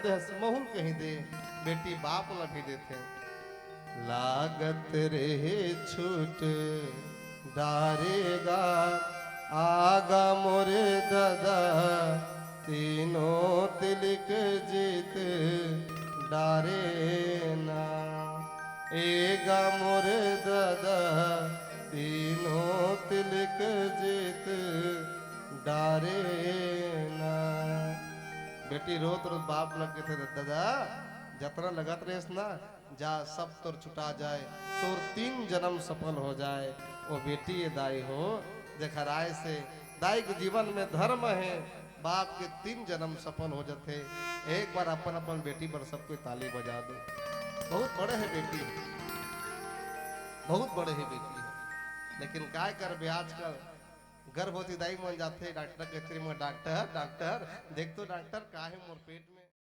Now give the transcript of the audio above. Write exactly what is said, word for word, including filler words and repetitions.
महूं ल कहीं दे, बेटी बाप ला भी देथे। लागत रहे छूट डारे गा, आगा मोर ददा, तीनों तिलिक जीत डारे ना। ए गा मोर ददा, तीनों तिलिक जीत डारे ना। बेटी रोत रोत बाप लग गे थे, ददा, जतना लगत रहेस ना, जा, सब तोर छुटा जाए, तोर तीन जन्म सफल हो जाए। ओ बेटी, ये दाई हो, जेखर आय से दाई के जीवन में धर्म हे, बाप के तीन जन्म सफल हो जथे। एक बार अपन अपन बेटी बर सब कोई ताली बजा दो। बहुत बड़े हे बेटी, बहुत बड़े हे बेटी। लेकिन काय करबे, आजकल गर्भवती दाई मन जाथे डॉक्टर के तीर में, डॉक्टर, डॉक्टर, देख तो डॉक्टर, का हे मोर पेट में?